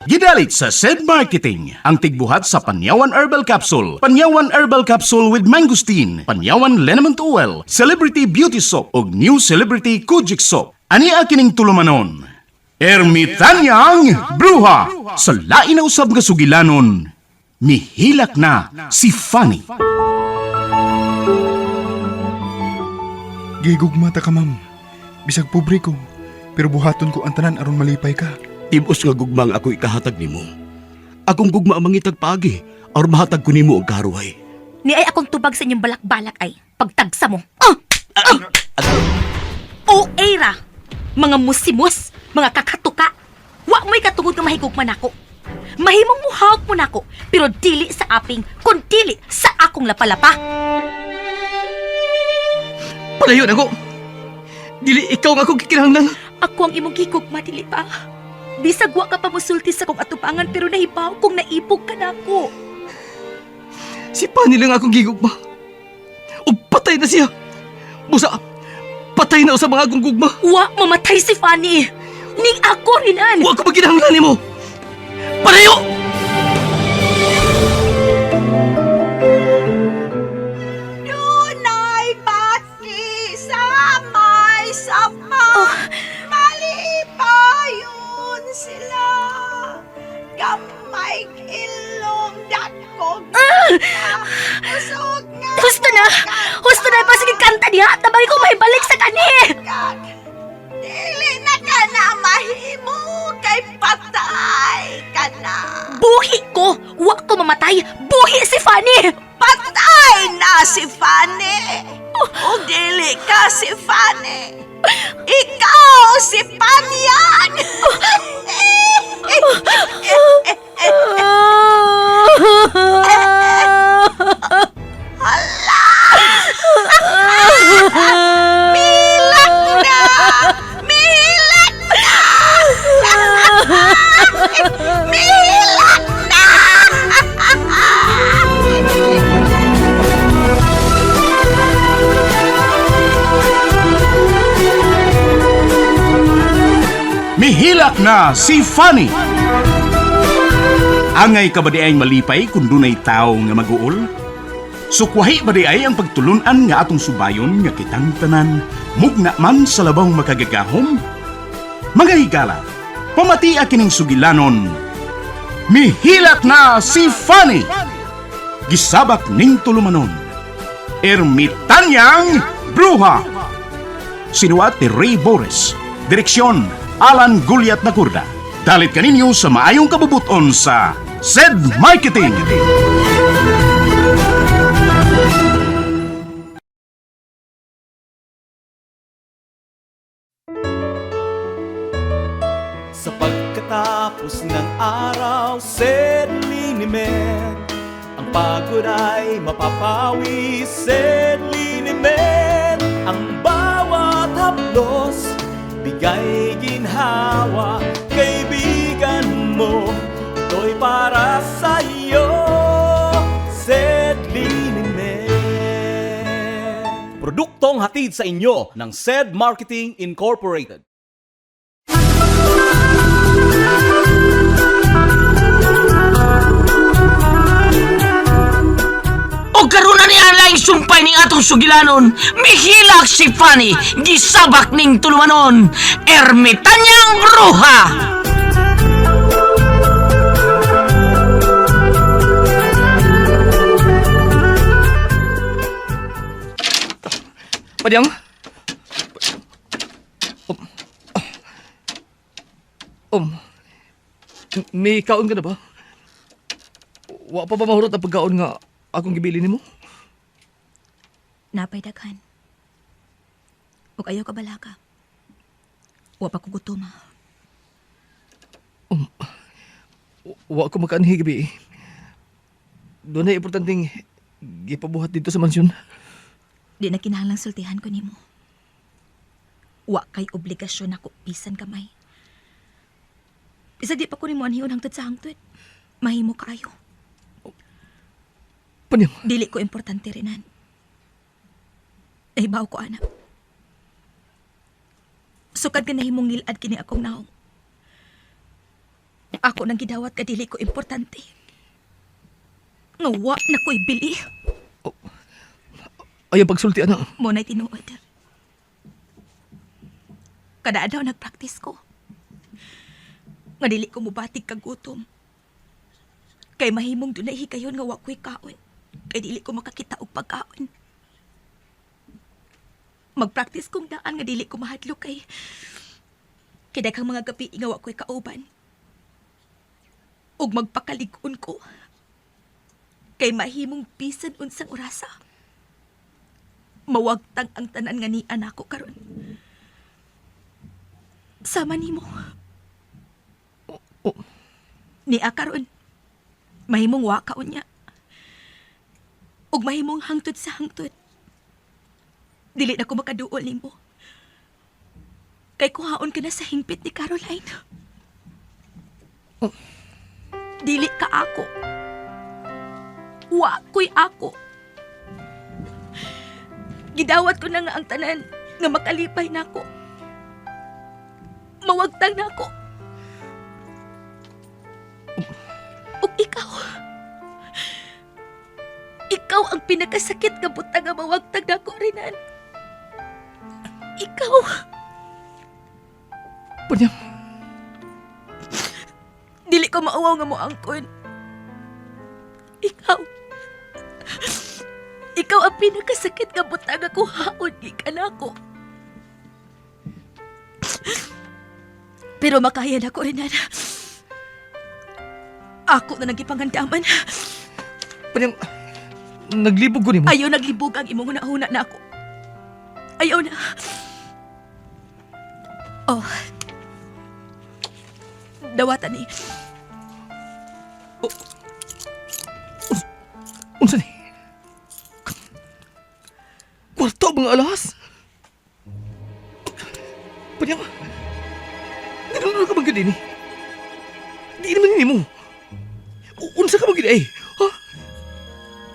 Gidalit sa SED Marketing ang tigbuhat sa Panyawan Herbal Capsule, Panyawan Herbal Capsule with Mangosteen, Panyawan Liniment Oil, Celebrity Beauty Soap ug New Celebrity Kojic Soap. Ani kining tulumanon? Ermitanyang Bruha sa lain na usab nga sugilanon. Mihilak na si Fanny. Gigugma ta ka, ma'am. Bisag pobre ko, pero buhaton ko ang tanan aron malipay ka. Tibos nga gugma ang ako ikahatag nimo. Akong gugma ang mangitag paagi aron mahatag ko nimo ang karuhay. Ni ay akong tubag sa inyong balak-balak ay pagtagsa mo. Ah! Ah! O era, mga musimus, mga kakatuka. Wa mo'y katungod nga mahigugma nako. Mahimong muhawak mo nako, pero dili sa aping, kun dili sa akong lapalapa. Palayo na ko. Dili ikaw nga akong gikinahanglan. Ako ang imong gigugma, dili ba? Bisag wa ka pa musulti sa kong atubangan pero nahibaw kung naibog ka nako. Si Pani lang akong gigugma. Ug patay na siya. Busa, patay na sa mga akong gugma. Wa mamatay si Fanny. Ning ako rinan. Wa ko maginahanglan nimo. Palayo! Dunay bati sa may sapa. Malipayon sila. Gamay ilong dakog. Usog nga. Husto na! Husto na! Pasige kanta diha! Tabang ko may balik sa kani! Kag, dili na ka na mahimo kay patay ka na. Buhi ko! Wa ko mamatay! Buhi si Fanny! Patay na si Fanny. O dili ka si Fanny. Ikaw si Panyang. Milak na! Milak na! Milak na! Mihilak na si Fanny. Angay ka ba di ay malipay kung dunay tao nga maguol? Sukwahi ba di ay ang pagtulunan nga atong subayon nga kitang tanan, mugna man sa labang makagagahom? Mga higala, pamatia kining sugilanon. Mihilak na si Fanny! Gisabak ning tulumanon. Ermitanyang Bruha! Sinuat ni Ray Boris. Direksyon, Alan Guliat Nakurda. Dalit kaninyo sa maayong kabubuton sa SED Marketing. Sa pagkatapos ng araw, Sedlinimen. Ang pagod ay mapapawi, Sedlinimen. Ang bawat haplos, bigay ginhawa. Kaibigan mo, ito'y para sa'yo, Sedlinimen. Produktong hatid sa inyo ng Sed Marketing Incorporated. O karon na ni Alaing sumpay ning atong sugilanon, mihilak si Fanny, gisabak ning tulumanon, ermitanyang bruha! Padyang? Um, may kaon ka na ba? Wa pa ba mahurot ang pagkaon nga akong gibili nimo? Napay daghan. Ug ayaw ka balaka. Wa pa ko gutom ha. Wa ko makaanhi gabi. Doon na importanteng gipabuhat dito sa mansyon. Di na kinahanglang sultihan ko nimo. Wa kay obligasyon nako bisan kamay. Bisag di pa ko nimo anhion hangtod sa hangtod. Mahimo kaayo. Padyang, Dili ko importante rinan. Nahibaw ko, anak. Sukad ka nahimong ngilad kini akong naong. Ako nang gidawat ka dili ko importante. Nga wa na ko'y bili. Ayaw pagsulti, ana. Mo na'y tinuod. Kada adlaw nagpraktis ko. Nga dili ko mubatig kagutom. Kay mahimong dunay higayon nga wa ko'y kaon. Kay dili ko makakita og pagkaon. Magpraktis kong daan nga dili ko mahadlok kay kay daghang mga gabi nga wa ko'y kauban. Ug magpakalig-on ko. Kay mahimong bisan unsang orasa. Mawagtang ang tanan nga ni anak ko karon. Sama nimo. Oh. Nia karon. Mahimong wa ka unya. Ug mahimong hangtod sa hangtod. Dili na ko makaduol nimo. Kay kuhaon ka na sa hingpit ni Caroline. Oh. Dili ka ako. Wa ko'y ako. Gidawat ko na nga ang tanan nga makalipay nako. Mawagtang nako. Ug ikaw. Ikaw ang pinakasakit nga butang nga mawagtang nako, Renan. Ikaw. Panyang, Dili ko mauwaw nga moangkon. Ikaw. Ikaw ang pinakasakit nga butang nga kuhaon gikan nako. Pero makaya na ko rin, Ako na nagipangandaman. panyang, naglibog ko nimo. Ayaw naglibog ang imong hunahuna na ako. Ayaw na. Oh. Dawatan ni. Unsa ni? Kwarto mga alas? Panyang, nanonood ka man gud ini? Di naman ini mo. Unsa ka man gud ay? Ha?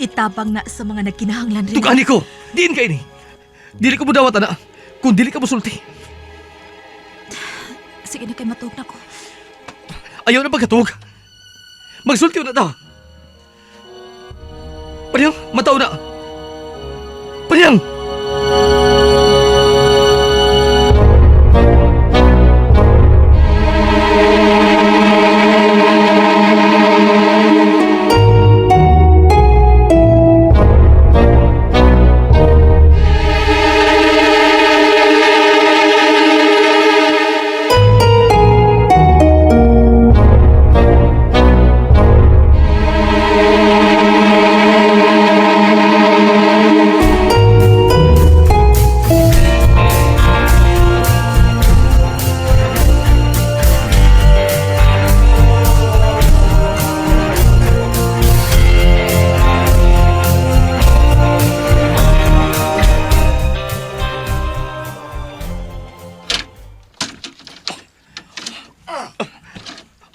Itabang na sa mga nagkinahanglan rin. Tugani ko. Diin ka ini. Dili ko mo dawat ana. Kung dili ka mosulti. Sige na kay matuog na ko. Ayaw na pagkatug. Magsulti na ta. Panyang, mataw na. Panyang!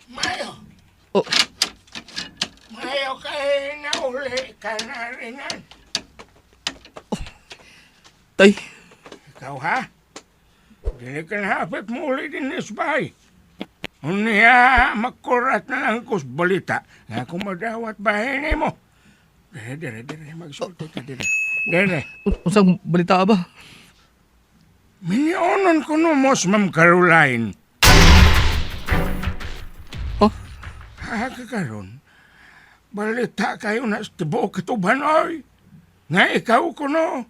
Mayo, Oh, mayo kay nauli ka na rin. tay. Ikaw ha? Dili ka na hapit mo uli din sa bahay. Unya, makurat na lang ko sa balita nga kung madawat bahay ni mo. Dire, dire, dire, magsulti ka dire. Dire, Unsang balita ba? minionon ko no mo sa Ma'am Caroline. Oh? Ha, kakaroon. Balita kayo na sa tibuok katuban, oy. Nga ikaw ko no.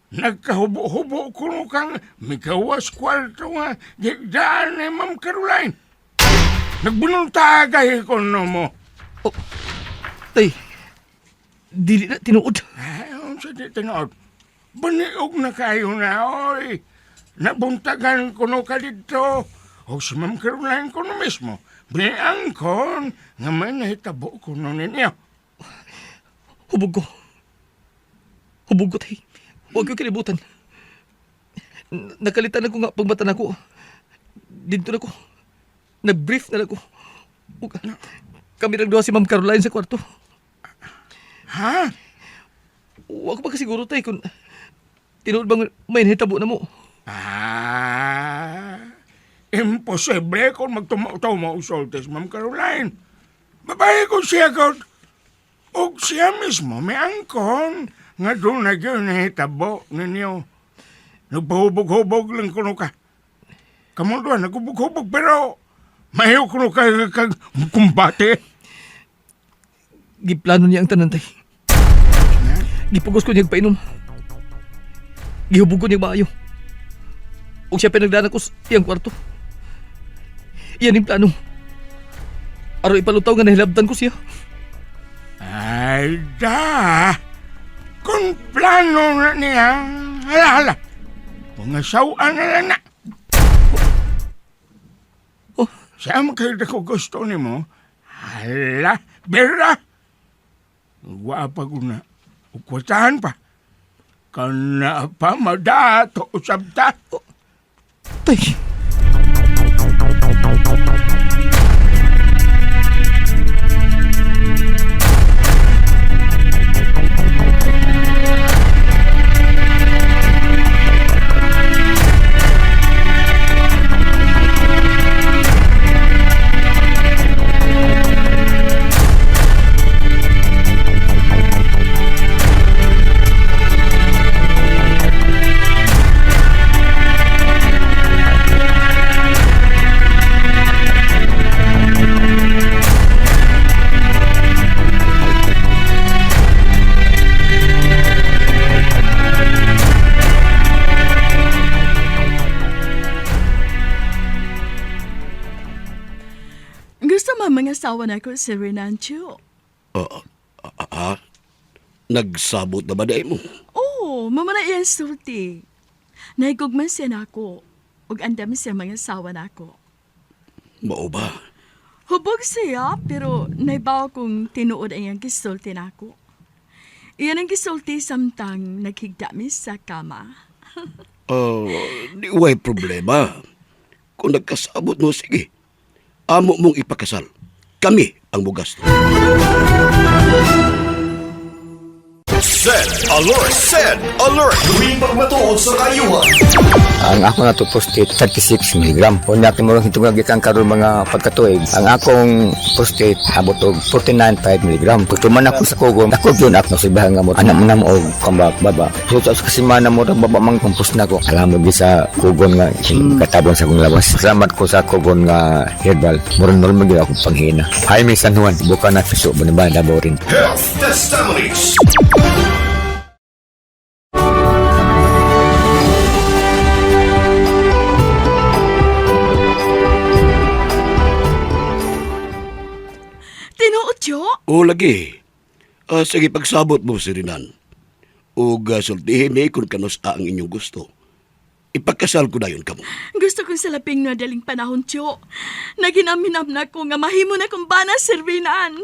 Nagkahubo-hubo ko no kang mikawas kwarto nga gigdaan ni Ma'am Caroline. Nagbununtagay ko no mo. Oh, tay. Dili na tinuod. Ay, unsa di tinuod. Baniog na kayo na, oy. Nabuntagan ko no ka dito. O si Ma'am Caroline ko no mismo. Biniangkon nga may nahitabo ko no ninyo. Hubog ko. Hubog ko, tay. Huwag ko kalibutan. Nakalitan ako nga pagbata na ako. Dito na ko. Nag-brief na lang ko. Ug- Kami nagduha si Ma'am Caroline sa kwarto. Ha? Huwag ko pa kasiguro, tay, kung tinuod bang may nahitabo na mo. Ah, Imposible kung magtumo-tumo og sulti si Ma'am Caroline. Babae ko siya ko. Og siya mismo may angkon nga doon na yun nahitabo ninyo. Nagpahubog-hubog lang kuno ka. Kamu doon, naghubog-hubog pero mahiyo kuno ka kag kumbate. Giplano niya ang tanan, tay. Gipugos ko niya painom. Gihubog ko niya maayo. Ug siya pinagdana ko sa iyang kwarto. Iyan yung plano. Aron ipalutaw nga nahilabtan ko siya. Ay da! Kung plano na niya, hala hala. Pangasawaan na lang na. Oh. Siya man kayo ko gusto ni mo. Hala, bera! Wa pa ko na. Ukwatahan pa. Kana pa madato usab ta. Tay! Gusto ma mga asawa na ko si Renancio. Ah, nagsabot na ba dai mo? Oo, mama na iyang sulti. Nahigugman siya nako. Ug andam siya mga asawa nako. Mao ba? Hubog siya, pero naibaw kong tinuod ang iyang gisulti nako. Iyan ang gisulti samtang naghigda mi sa kama. Oh, di way problema. Kung nagkasabot mo, sige. Amo mong ipakasal. Kami ang mugasto. Send alert! Send alert! Tuwing pagmatuod sa kayuhan. Ang ako na to prostate 36 mg. Unya kay murag hitungag gikan karon mga pagkatuig. Ang akong prostate abot og 49.5 mg. Tuman ako sa kugon, ako gyud ako sa nga mo anak mo na mo og kambak baba. So sa kasimana mo baba mang kumpos na ko. Alam mo gi sa kugon nga katabon sa akong lawas. Salamat ko sa kugon nga herbal. Murag normal gyud akong panghina. Jaime San Juan, buka na piso ba Davao rin. Health Testimonies. Tinuod yo? O lagi. Ah, sige, pagsabot mo si Renan. O sultihin mi kung kanus ang inyong gusto. Ipagkasal ko dayon kamo. Gusto kong salaping na daling panahon, tiyo. Naginaminam na ko nga mahimo na kong bana, Sir Renan.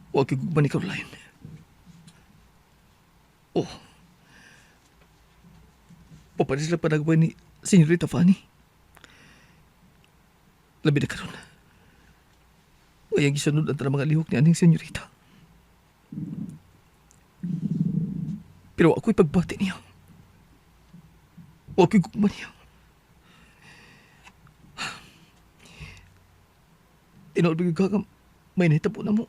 Huwag kay gugma ni Caroline. Oh. Paparis lang panagway ni Senyorita Fanny. Labi na karon. Ngayang gisunod ang tanang mga lihok ni aning senyorita. Pero ako'y pagbati niya. Huwag ko'y gugma niya. Tinuod ba yung kagam, may nahitabo na mo.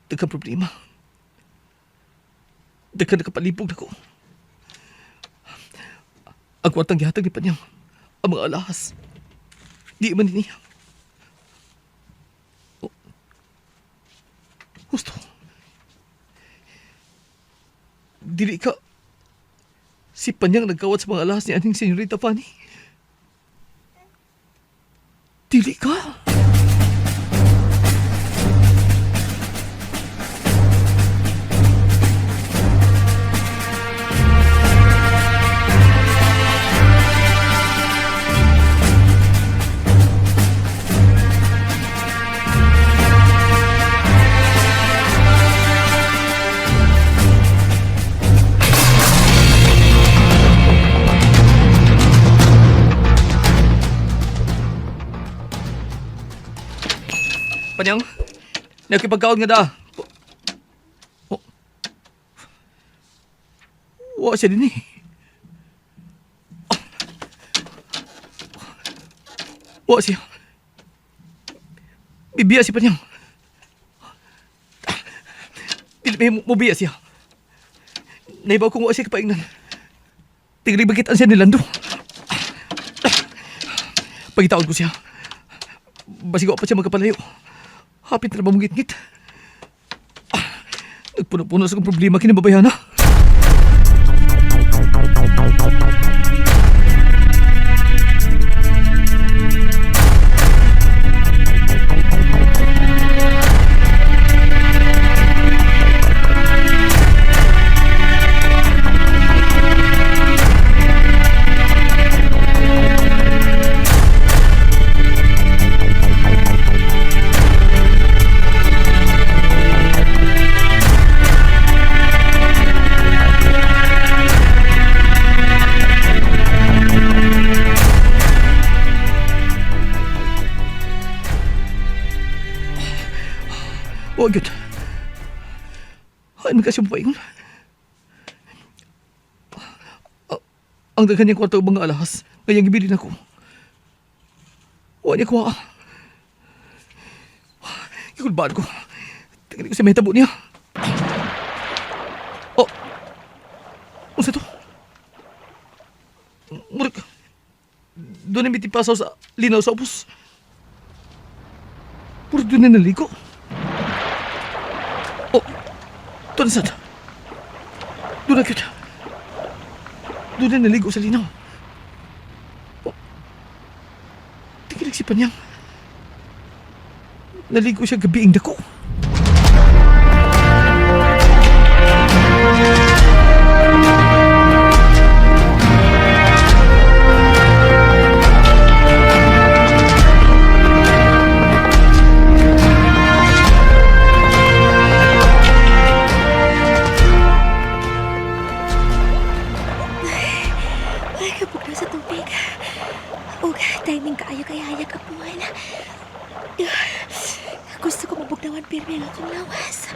Daghang problema. Daghan nakapalibog na ko. Ang kwartang gihatag ni Panyang, ang mga alahas. Di man niya. Oh. Gusto. Dili ka. Si Panyang nagkawat sa mga alahas ni aning Senyorita Fanny. Dili ka. Panyang, nakipagkaon nga da. Oh. Wa siya din eh. Wa siya. Bibiya si Panyang. Dili may mubiya siya. Naibaw kong wa siya kapaingnan. Tingli bakit ang siya ni Lando. Pagitaon ko siya. Basigo pa siya magkapalayo. Hapit na ba mong ngit-ngit? Nagpuno-puno sa kong problema kinababayana. Wa gyud. Ay, man kasi paingon. Ang daghan niyang kwarta ug mga alahas, ngayang gibilin ako. Wa niya kuha. Gikulbaan ko. Tingnan ko sa mahitabo niya. Oh. Unsa to? Murag. Doon na mitipasaw sa linaw sa ubos. Murag doon na naligo. Oh, doon sad. Doon na kita. Doon na naligo sa linaw. Oh, tingin si Panyang. Naligo siya gabiing dako. Ay, kabog na sa tubig. Ug timing kaayo kay hayag ang buwan. Gusto ko mabugnawan pirmi ang akong lawas.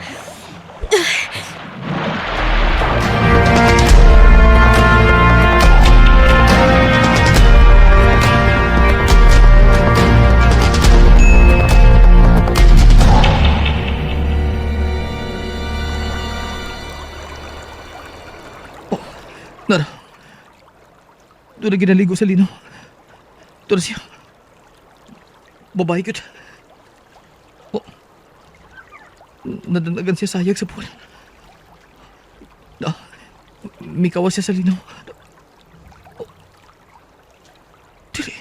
Nara. Doon na ginaligo sa linaw. Doon na siya. Babae yun. Oh. Nadanagan siya sayag sa buwan. Na, mikawa siya sa linaw. Oh. Dili.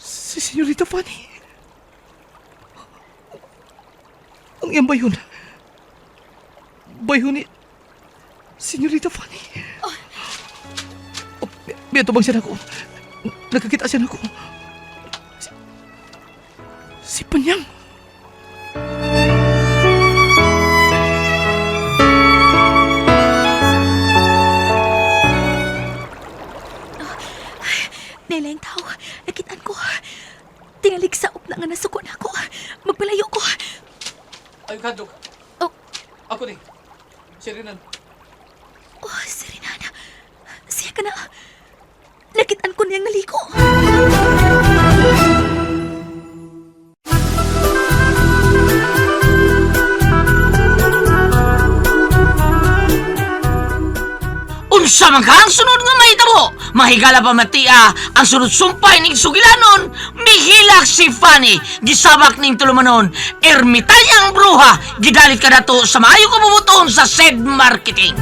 Si Senyorita Fanny. Ang iyang bayon. Bayon ni Senyorita Fanny. Oh, may atubang siya nako. Nakakita siya nako. Si Panyang. Nileng tao, nakitaan ko. Tingalig sa na nga nasuko na ako. Magpalayo ko. Ay, kadlok. Oh. Ako ni. Si Renan. Oh, si Renana. Siya ka na. Nakitaan ko niyang naliko. Unsa man ka ang sunod nga mahitabo? Mahigala pa matia ang sunod sumpay ning sugilanon, mihilak si Fanny, gisabak ning tulumanon, ermitanyang bruha, gidalit ka dato sa maayo kabubuton sa said marketing.